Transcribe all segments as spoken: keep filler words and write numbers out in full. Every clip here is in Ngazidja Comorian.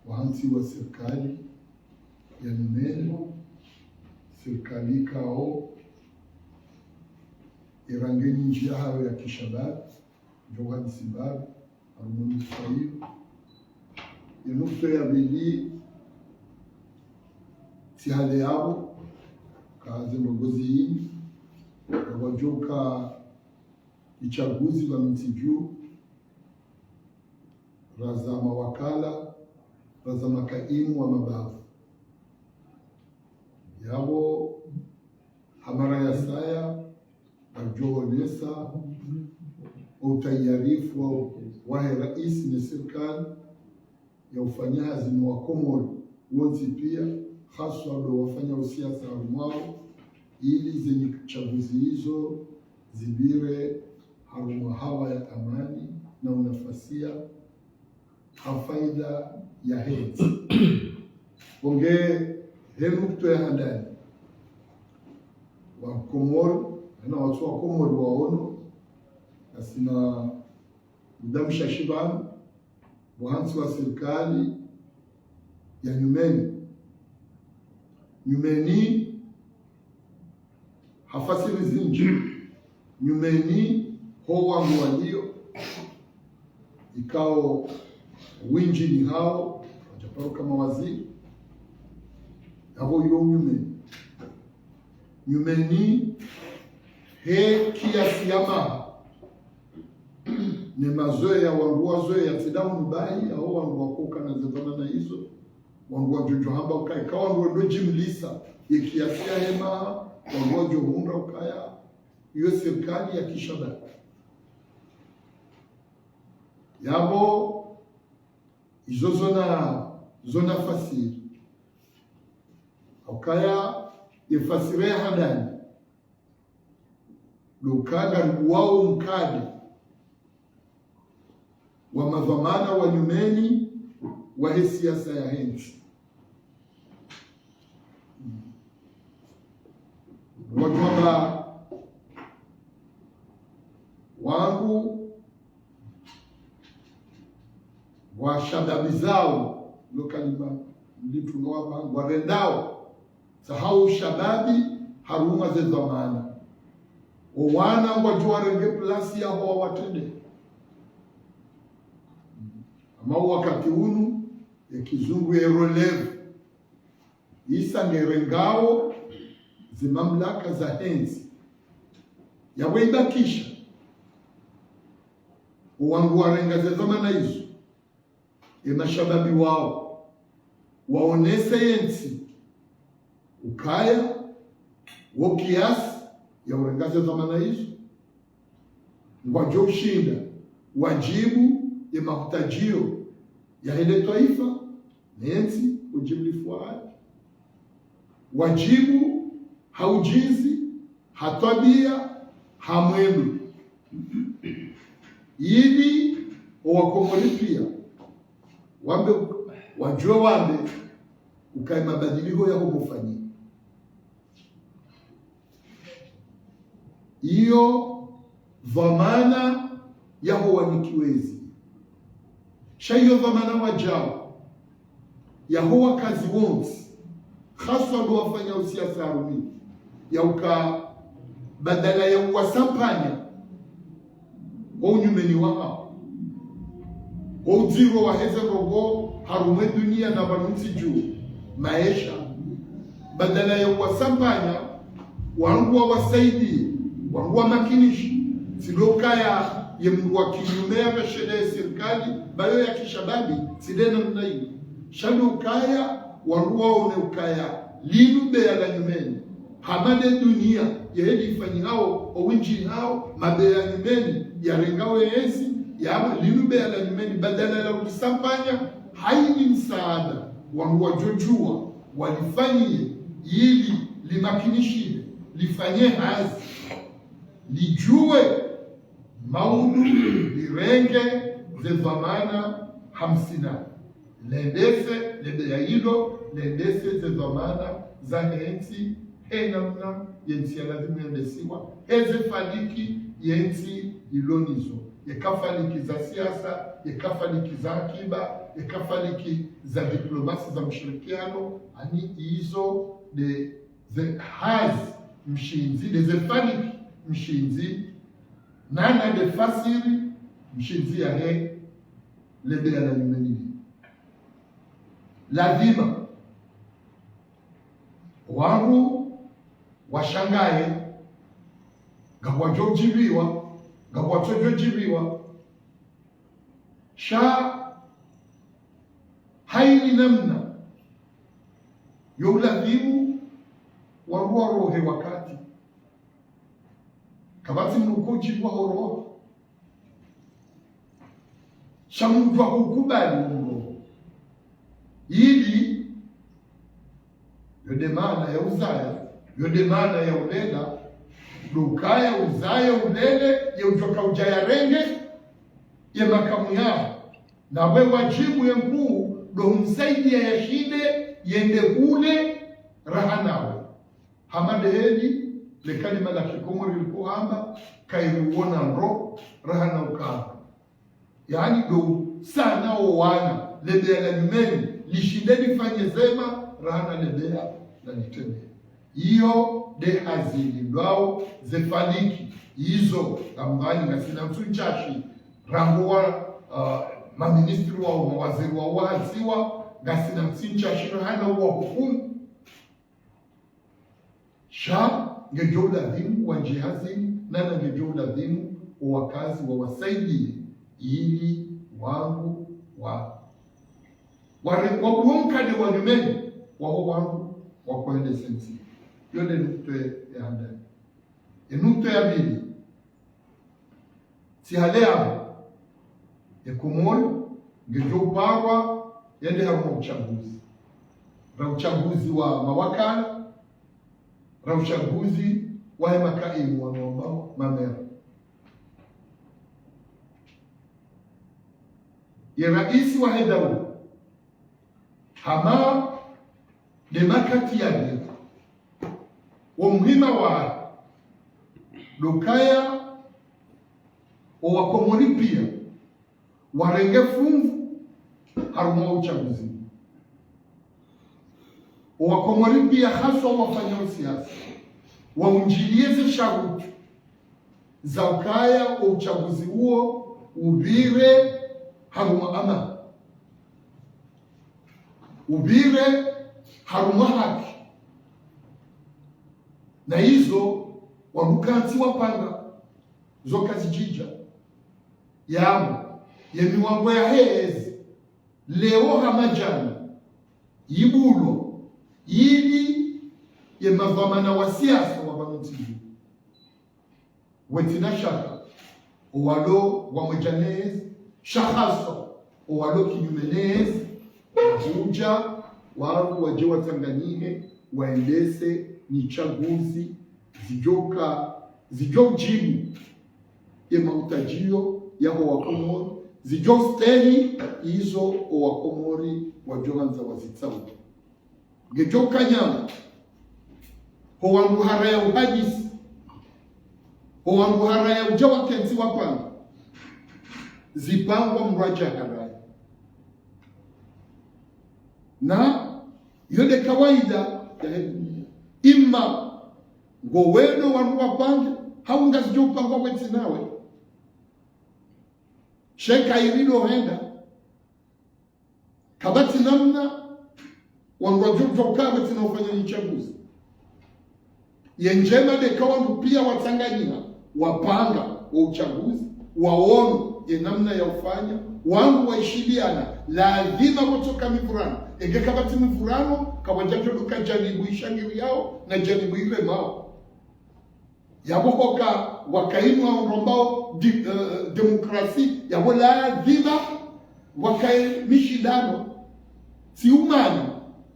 Wahantsi wa sirikali ya nyumeni, sirikali ikao, ye rangi nyindji yahayo ya kishababi, ndjo wahantsi mbapvi, harumwa nukta iyo. Ye nukta ya pvili, tsi hale yapvo, ka ze ndrongoo zindji, ngwadjoka itsaguzi pvanu ntsi dju, raza mawakala, raza makaimu wa mabavu. Yapvo, ha mara ya saya, ngwadjo onesa utayarifu wa, wahe raisi ne sirikali, ya ufanya hazi no Wakomori wontsi pia, haswa ndo wafanyao siasa harumwa wo, ili ze nyitsaguzi izo zipvire harumwa hawa ya amani na unafasia ha faida yahe ntsi. Onge he nukta ya handani, Wakomori, na watsu Wakomori waono, ngasina mdamsha shibani, wahantsi wa sirikali ya nyumeni. Nyumeni, ha fasiri zindji. Nyumeni, ho wandru walio, ikao windji ni hao, wadja paro kama waziri. Yapvo yo nyumeni. Nyumeni, he kiasi ya maha ne mazoea, wandru wazoea, tsi nda hunu bahi, aho wandru wakoka na ze dhwamana izo, wandru wadjodjo hamba ukaya, ka wandru wadjo jimlisa ye kiasi yahe maha, wandru wadjo hundra ukaya, iyo sirikali ya kishababi. Yapvo, izo zona, zona fasiri. Ukaya, ye fasiri ya handani, ndo ukaya ngaribuwao mkade wa madhwamana wa nyumeni wahe siasa yahe ntsi. Wandru wamba wangu washababizao, lo kalima litru no wamba ngwarendao, sahau shababi harumwa ze dhwamana. O wana ngwadjo warenge plasi yaho wawatrende. Ama wakati unu, ye kizungu ye relève, isa ngerengao ze mamlaka zahe ntsi. Yapvo ibakisha, o wandru warenga ze dhwamana izo, ye mashababi wao, waonese ye ntsi ukaya, wo kiasi ya urenga ze dhwamana izo, ngwadjo ushinda wadjibu ye mahutajio yahe le twaifa ne ntsi, ujimlifu wahayo. Wadjibu ha udjizi, ha twabia, ha mwendo. Ili o Wakomori pia wambe, wadjuwe wambe ukaya mabadiliho yaho mofani. Iyo dhwamana yaho wanikiwa ezi. Sha iyo dhwamana wadjao, yaho wakazi wontsi, haswa ndo wafanyao siasa harumwa, ya uka badala ya uwasampanya, wo unyumeni wahao, wo udziro waheze ndrongoo harumwa ye dunia na pvanu ntsi dju, maesha, badala ya uwasampanya, wandru wawasaidie, wandru wamakinishi, tsi ndo ukaya ye mndru wa kinyume ya mashele ya sirikali, ba yo ya kishababi, tsi nde namna iyo. Sha ndo ukaya, wandru waone ukaya, linu beya la nyumeni, hama nde dunia, ye heli ifanyihao, o windji hao, mabeya ya nyumeni, yarengao ye ntsi, yapvo linu beya la nyumeni, badala la ulisampanya, haini msaada, wandru wadjodjuwa, walifanyie, ili limakinishile, lifanye hazi, lidjuwe maudu, lirenge ze dhwamana hamsini na nne. Lendese, le beya lilo, lendese ze dhwamana zahe ntsi, he namna ye ntsi ya lazimu yendesiwa, heze faliki ye ntsi ilo nizo, ye ka faliki za siasa, ye ka faliki za akiba, eka faliki za diplomasi za mshirikiano, ani izo nde ze hazi mshindzi, nde ze faliki mshindzi, nana nde fasiri mshindzi yahe le beya la nyumeni. Lazima wandru washangaye, ngapvo wadjo djiviwa, ngapvo watsodjo djiviwa. Sha hayina namna yo ulazimu wandru warohe wakati. Kapvatsi mndru ukodjiviwa ho roho. Sha mndru wa hukubali wo mroho. Ili, yo nde maana ya uzaya, yo nde maana ya ulela, ndo ukaya uzaye ulele, ye udjoka udja yarenge ye makamu yaho. Na we wadjibu ye nkuu, ndo humsaidia yashinde yende hule raha nawe. Hama ndeheli le kalima la kikomori likohamba, kayiri uona ndro raha na ukamba. Yaani ndo sana wo wana, le beya la nyumeni lishinde lifanye zema raha na le beya la litrende. Iyo nde hazi lindwao ze faliki. Izo ngambani ngasina mtsu ntsashi, rangu wa, ah, maministri wao, mawaziri wao wahaziwa, ngasina mtsu ntsashi raha na uwahukumu. Sha ngedjo ulazimu wandjiye hazini, nana ngedjo ulazimu wo wakazi wawasaidiye, ili wandru wa, ware-, wabuwe mkade wa nyumeni, waho wandru wakohende sentsi. Yo nde nukta ya handani. Ye nukta ya pvili. Tsi hale yapvo, ye Komori ngedjo uparwa yende harumwa uchaguzi. Ra uchaguzi wa mawakala, ra uchaguzi wahe makaimu wanu wambwao mamera. Ye raisi wahe daula, hama nde makati yale, wo muhima wa ndo ukaya wo Wakomori pia warenge funvu harumwa uchaguzi. Wo Wakomori pia haswa wafanyao siasa, waundjiliye ze sharutu za ukaya wo uchaguzi uwo upvire harumwa amani, upvire harumwa haki. Na izo wandru kantsi wapanga, zo kazidjidja. Yamwe ye miwango yahe ezi, leo hama djana, yibulo, yili ye madhwamana wa siasa wa pvanu ntsini. Wetsina shaka, owalo wamwedja ne ezi, sha haswa owalo kinyume ne ezi, wahudja, wandru wadje watsanganyihe, waendese ni tsaguzi zidjoka, zidjo udjibu ye mahutadjio yaho Wakomori, zidjo ustehi izo Owakomori wadjo handza wazitsahe. Ngedjo ukanyama, ho wandru haraya uhadisi, ho wandru haraya udja wakentsi wapanga, zipangwa mndru adja haraya. Na iyo nde kawaida yahe dunia. Imma ngo wendo wandru wapange, hau ngazidjo upangwa kwetsi nawe. Sha kayiri ndo hwenda, kapvatsi namna wandru wadjo udjuwa uka kwetsi na ufanya ni tsaguzi. Ye ndjema nde ka wandru pia watsanganyiha, wapanga wo utsaguzi, waono ye namna ya ufanya, wandru waishiliana, lazima pvotsoka mivurano. Enge kapvatsi mivurano, kapvwadjadjo uka janibu ishangiriyao na janibu iremao. Yapvo hoka wakainwa wandru wambao di-, eh, demokrasi, yapvo lazima wakaye mishindano. Tsi umani,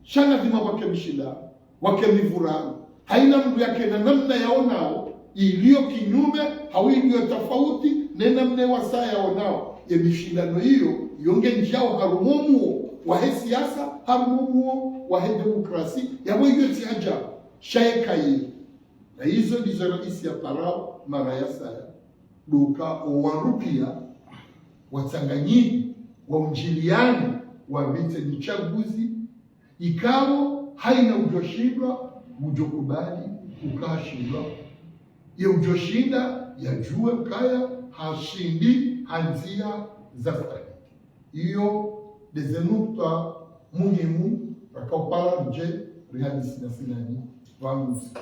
sha lazima wake mishindano, wake mivurano. Haina mndru yakena namna yaonao, iliyo kinyume, hau iliyo tafauti, ne namna wasaya yaonao. Ye mishindano iyo, yo ngendjiyao harumwa omuo wahe siasa, harumwa omuo wahe demokrasi, yapvo iyo tsi ajabu, sha ye kayiri. Na izo ndizo raisi yaparao mara ya saya. Ndo uka owandru pia watsanganyihe, waundjiliane, wapvitse ni tsaguzi, ikao haina udjoshindwa, udjokubali, ukashindwa. Ye udjoshinda, yadjuwe ukaya, hashindi, ha ndzia za sahihi. Iyo, ndeze nukta muhimu, rakaupara ndje, rihadisi na sinani, pvanu usiku.